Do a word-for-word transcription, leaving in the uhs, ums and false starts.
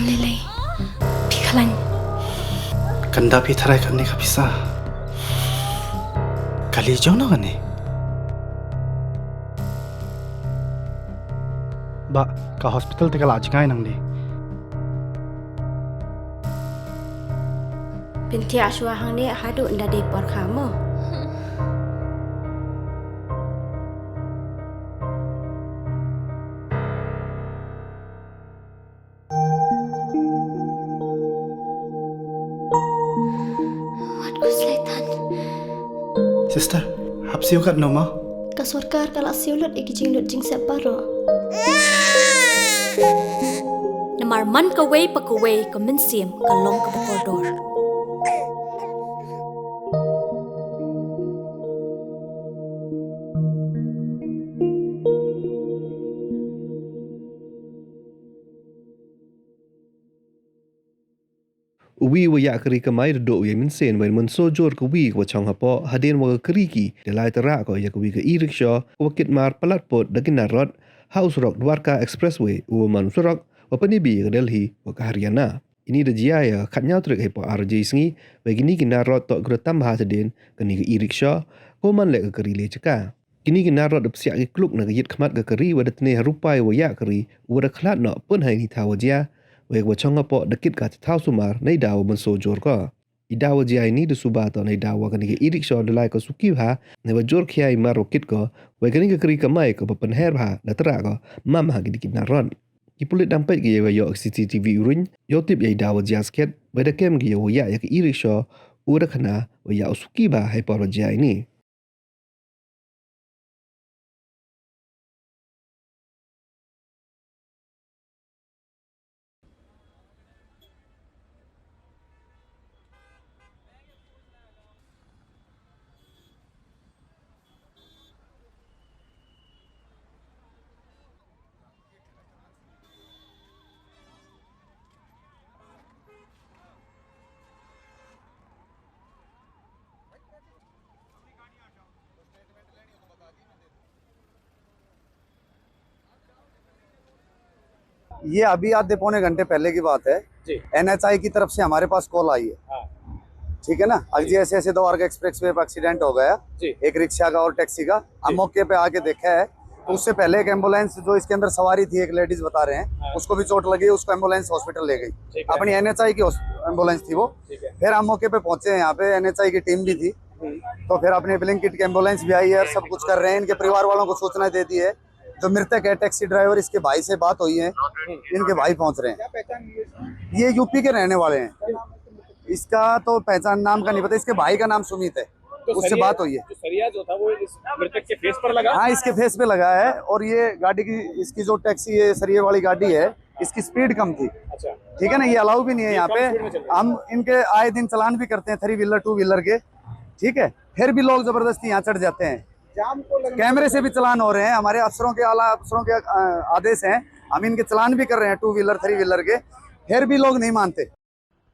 Lele, phi khlañ. Kanda phi tharai kani ka pisa. Kali jong no kani. Ba, ka hospital te ka la jngai nang di. Pynthia shwa hangne haduh nda dei por kha mo. Wat ku slaitan. Sister, hap siu kat no ma? Ka sorkar ka la siu lut i ki jinglut jingsep baroh. Namar man kawei pa kawei ka mynsiem ka long kaba kordor. Uwi wa yah kari kamai da duh u ya mynsiem wa mynsoo jur kawi ka wa chong hapoh hadien wa ka kari ki da lai tara ko ya kawi ka e-rickshaw ka wa kit mar palat put da ki nar rot ha u surok Dwarka Expressway u wa man u surok wa pynibi ka Delhi wa ka Haryana. Ini da jia ya khatñiaw tarik hei por ar baje sngi, wa kini ki nar rot toh kru tam bha hadien kani ka e-rickshaw ka wa man leh ka kari le chaka. Kini ki nar rot da psiah ki kluk na ka yit khmat ka kari wa da tne ha rupai wa yah kari wa da khlad noh pun ha ini thaw wa jia, wa ka wa chong hapoh da kit ka thaw sumar nei daw wa mynsoo jur ko. I daw wa jia ini da suba toh nei daw wa kani ka e-rickshaw da lai ka suki bha, nei wa jur khia i mar wa kit ko, wa kani ka kari kamai ka wa pynher bha da tara ko mam ha kini ki nar rot. Ki pulit dang peit ki ya wa yoh C C T V uring, yoh tip ya i daw wa jia skhet, wa da kem ki ya wa yah ya ka e-rickshaw u da khana wa yah u suki bha hei por wa jia ini. ये अभी आधे पौने घंटे पहले की बात है। जी। एनएचआई की तरफ से हमारे पास कॉल आई है। हाँ। ठीक है ना, अभी जी। ऐसे ऐसे द्वारका एक्सप्रेसवे पर एक्सीडेंट हो गया, जी। एक रिक्शा का और टैक्सी का। हम जी। मौके पे आके देखा है, तो उससे पहले एक एम्बुलेंस जो इसके अंदर सवारी थी, एक लेडीज बता रहे हैं, हाँ। उसको भी चोट लगी, उसको एम्बुलेंस हॉस्पिटल ले गई। ठीक है। अपनी एनएचआई की हॉस-, एम्बुलेंस थी वो। ठीक है। फिर हम मौके पे पहुंचे हैं, यहाँ पे एनएचआई की टीम भी थी। हम्म। तो फिर अपने ब्लिंकिट की एम्बुलेंस भी आई है और सब कुछ कर रहे हैं, इनके परिवार वालों को सूचना दे दी है। जो मृतक है टैक्सी ड्राइवर, इसके भाई से बात हुई है, हम्म। इनके भाई पहुंच रहे हैं। क्या पहचान हुई है इसकी? ये यूपी के रहने वाले हैं। क्या नाम है इसके मृतक के? इसका तो पहचान, नाम का नहीं पता, इसके भाई का नाम सुमित है, तो उससे सरिया, बात हुई है। जो सरिया जो था वो इस मृतक के फेस पर लगा? हाँ, इसके फेस पे लगा है। और ये गाड़ी की, इसकी जो टैक्सी, ये सरिये वाली गाड़ी है, इसकी स्पीड कम थी। अच्छा। ठीक है ना, ये अलाउ भी नहीं है ये यहाँ कम पे। स्पीड में चल रही है। हम इनके आए दिन चालान भी करते हैं, थ्री व्हीलर, टू व्हीलर के, ठीक है, फिर भी लोग जबरदस्ती यहाँ चढ़ जाते हैं। जाम को लगने कैमरे से भी चालान हो रहे हैं, हमारे अफसरों के, आला अफसरों के, अ, आदेश हैं, हम इनके चालान भी कर रहे हैं टू व्हीलर, थ्री व्हीलर के, फिर भी लोग नहीं मानते।